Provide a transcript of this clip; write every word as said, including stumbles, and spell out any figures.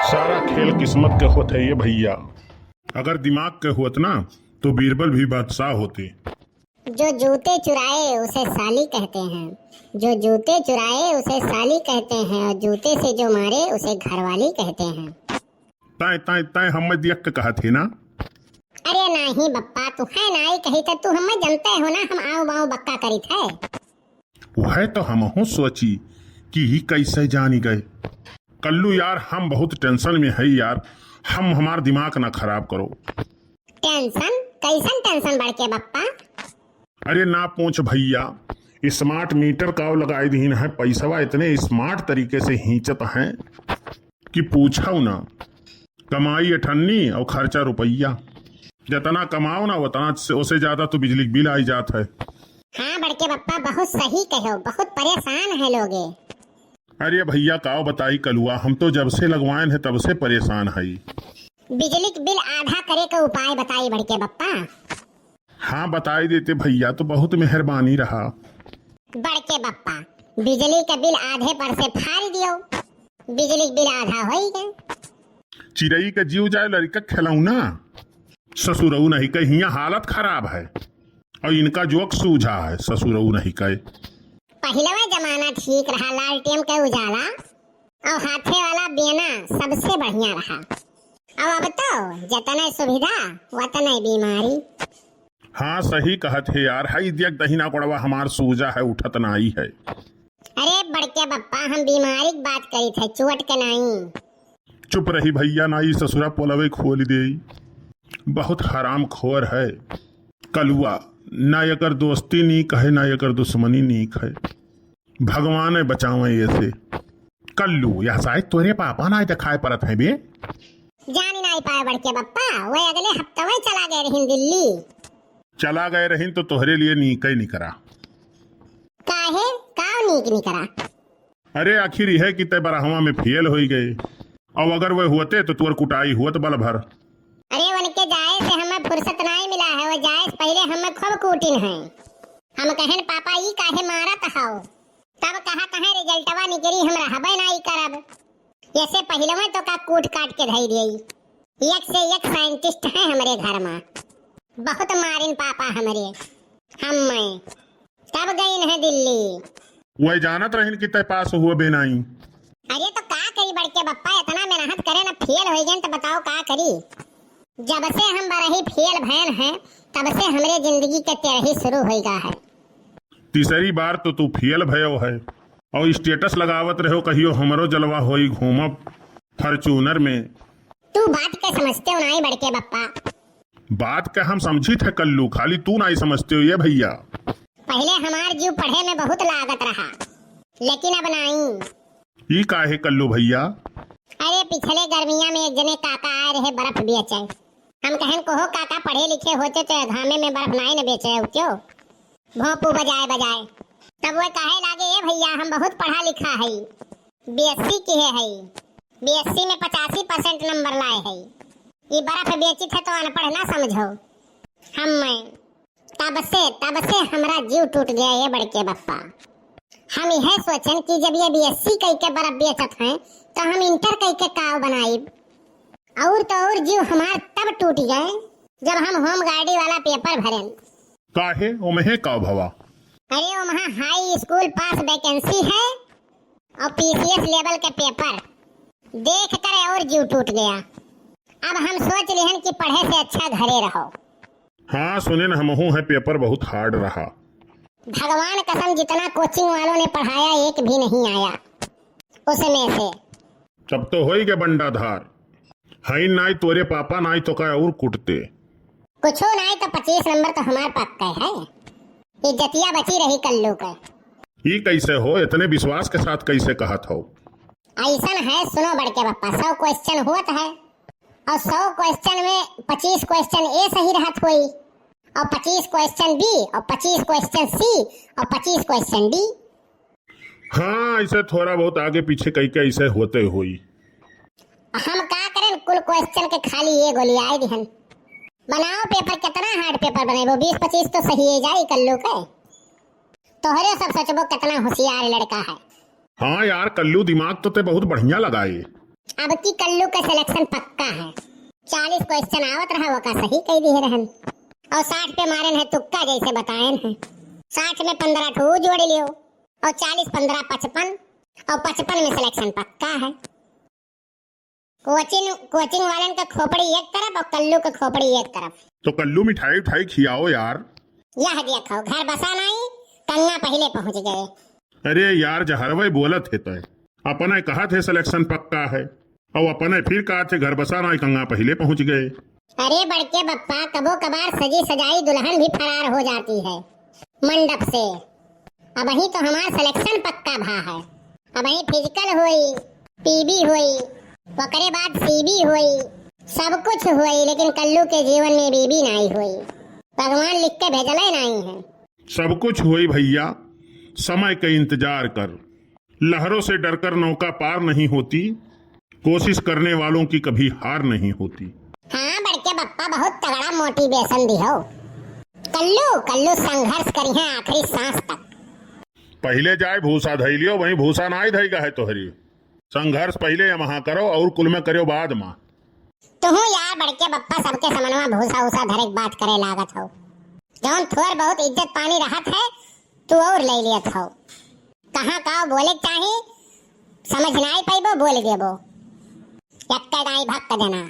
सारा खेल किस्मत के होत है ये भैया। अगर दिमाग के होत ना, तो बीरबल भी बादशाह होते। जो जूते चुराए, उसे साली कहते हैं। जो जूते चुराए, उसे साली कहते हैं, और जूते से जो मारे, उसे घरवाली कहते हैं। तैं, तैं, तैं हमें दियक के कहत ही ना? अरे नाहीं बप्पा, तू है नाई कही त तू हमें जनते हो ना, हम आऊ बाऊ बक्का करित है। वह तो हमहूँ सोची कि ही कैसे जानी गए। कल्लू यार, हम बहुत tension में है यार, हम हमार दिमाग ना खराब करो। Tension? कैसन tension बड़के बप्पा? अरे ना पूछ भैया, smart meter का लगाई दीन है, पैसवा इतने smart तरीके से हींचत हैं कि पूछो ना। कमाई अठन्नी और खर्चा रुपया, जितना कमाओ ना उतना से, उसे ज्यादा तो बिजली के बिल आई जात है। हाँ बड़के बप्पा, बहुत सही कहो, बहुत परेशान है लोगे। अरे भैया, काव बताई कलुआ, हम तो जब से लगवाएन है तब से परेशान हई। बिजली के बिल आधा करे का उपाय बताई बड़के बप्पा। हाँ, बताई देते भैया, तो बहुत मेहरबानी रहा। बड़के बप्पा, बिजली का बिल आधे पर से फाड़ दियो, बिजली के बिल आधा होई गए। चिरई का जीव जाए लड़का खिलौना। ससुरऊ नहीं कहे, हियाँ हालत खराब है। और इनका जोक सूझा है, ससुरऊ नहीं कहे। पहिलवा जमाना ठीक रहा, लालटेन के उजाला और हाथे वाला बेना सबसे बढ़िया रहा। और अब तो जतने सुविधा, वतने बीमारी। हाँ, सही कहत है यार, हई देख दहिना गोड़वा हमार सूजा है, उठत नाई है। अरे बड़के बप्पा, हम बीमारी की बात करित है, चोट के नाई। चुप रही भैया, नाई ससुरा पोलवे खोल देई। बहुत हरामखोर है कलुआ, ना एकर दोस्ती नीक है, ना एकर दुश्मनी नीक है। भगवान बचावे ऐसे। कल्लू, यह शायद तोरे पापा ना दिखाई पड़त है बे। जानी नाई पाए बड़के बप्पा, वे अगले हफ्तवे चला गए रहिन दिल्ली। चला गए रहिन तो तोहरे लिए नीके निकरा। काहे? का नीक निकरा? अरे आखिर यह कि तय बरहवा में फेल होई गए, और अगर वे होते तो तोर कुटाई होत बल भर। अरे उनके जाए से हमें फुर्सत नाई मिला है, वो जाए से पहले हमें खूब कूटिन है। हम कहन, "पापा, ई काहे मारत हौ?" तब कहा, "कहे रिजल्टवा निकरी, हम रहबे नाई करब।" ऐसे पहिलवे तो का कूट काट के धई दिए। एक से एक scientist है हमरे घर में। बहुत मारिन पापा हमरे। हम मैं तब गईन है दिल्ली। वह जानत रहिन कि तय पास हुआ बे नाई। अरे तो का करी बड़के बप्पा, इतना मेहनत करे ना, फेल हो गए तो बताओ का करी। जब से हम बरही फेल भयन है, तब से हमरे जिंदगी के तेरही शुरू होइगा है। तीसरी बार तो तू फेल भयो है और status लगावत रहो, कहियो हमरो जलवा होई, घूमब Fortuner में। तू बात के समझते हो नाई बड़के बप्पा। बात के हम समझित है कल्लू, खाली तू नाई समझते हो ये भैया। पहले हमार जीव पढ़े में बहुत लागत रहा, लेकिन अब नाई। ई काहे कल्लू भैया? अरे पिछले गर्मिया में एक जने काका आए रहे बर्फ बेचे। हम कहन, "कोहो काका, पढ़े लिखे होते तो घामे में बर्फ नाई न बेचे हो क्यों?" भोंपू बजाए बजाए। तब वो कहे लागे, "ए भैया, हम बहुत पढ़ा लिखा है, BSc किहे है, BSc में पचासी percent number लाए है, ये बर्फ बेचित है तो अनपढ़ ना समझो।" हम मैं तब से, तब से हमरा जीव टूट गया ये बड़के बप्पा। हम यह सोचन कि जब ये BSc कई के बर्फ बेचत हैं तो हम inter कई के काव बनाइब। और तो और जीव हमार तब टूट गए जब हम home guard वाला paper भरेन। काहे, ओमहे का भवा? अरे, ओमहा high school pass vacancy है और PCS level के paper देख कर और जीव टूट गया। अब हम सोच लिहन कि पढ़े से अच्छा घरे रहो। हाँ, सुनेन हमहू है, paper बहुत hard रहा। भगवान कसम, जितना coaching वालों ने पढ़ाया, एक भी नहीं आया उसमें से। तब तो होई गए बंडाधार। हई नाई तोरे पापा, नाई तो का और कुटते। कुछो नाई तो पच्चीस number तो हमार पक्का है। इज्जतिया बची रही कल्लू के। ई कैसे हो, इतने विश्वास के साथ कैसे कहत हो? ऐसन है, सुनो बड़के बप्पा, सौ question होत है और सौ question में पच्चीस question A सही रहत होई और पच्चीस question B और पच्चीस question C और पच्चीस question D। हाँ, ऐसे थोड़ा बहुत आगे पीछे कई के ऐसे होते होई। हम का करें, कुल question के खाली ये गोली आए दिहन। बनाओ paper, कितना hard paper बनेबो, बीस पच्चीस तो सही ही जाई कल्लू के। तोहरे सब सोचबो कितना होशियार लड़का है। हाँ यार कल्लू, दिमाग तो ते बहुत बढ़िया लगाए। अब की कल्लू का selection पक्का है। चालीस question आवत रहा, वका सही कह दिए रहन। और साठ पे मारेन है तुक्का, जैसे बताएन है। साठ में पन्द्रह ठो जोड़ लियो, और चालीस पन्द्रह पचपन, और पचपन में selection पक्का है। Coaching, coaching वालन का खोपड़ी एक तरफ और कल्लू का खोपड़ी एक तरफ। तो कल्लू मिठाई उठाई खियाओ यार। यह देखो, घर बसा नाई, कंगा पहिले पहुंच गए। अरे यार, जहरवे बोलत है तय। अपने कहत है selection पक्का है, और अपने फिर कहत है घर बसा नाई, कंगा पहिले पहुंच गए। अरे बड़के बप्पा, कबो कबार सजी सजाई दुल्हन भी फरार हो जाती है मंडप से। अबहीं तो हमार selection पक्का भा है। अबहीं physical होई, PB होई, ओकरे बाद CB होई, सब कुछ होई, लेकिन कल्लू के जीवन में बीबी नाई होई। भगवान लिख के भेजले नाई है। सब कुछ होई भैया, समय का इंतजार कर। लहरों से डरकर नौका पार नहीं होती, कोशिश करने वालों की कभी हार नहीं होती। हाँ बड़के बप्पा, बहुत तगड़ा motivation दिहो। कल्लू, कल्लू संघर्ष करिहे आखिरी सांस तक। पहिले जाए भूसा धई लियो, वहीं भूसा नाई धई गए तोहरी। संघर्ष पहिले यमहा करो और कुल में करो बाद मा। तुहू यार बड़के बप्पा सबके समनवा भूसा उसा धरे के बात करे लागत हो। जौन थोर बहुत इज्जत पानी रहत है, तू और ले लियत हो। कहाँ का बोले के चाही, समझ नाई पइबो, बोल देबो। यक्के दाई भक्त जना।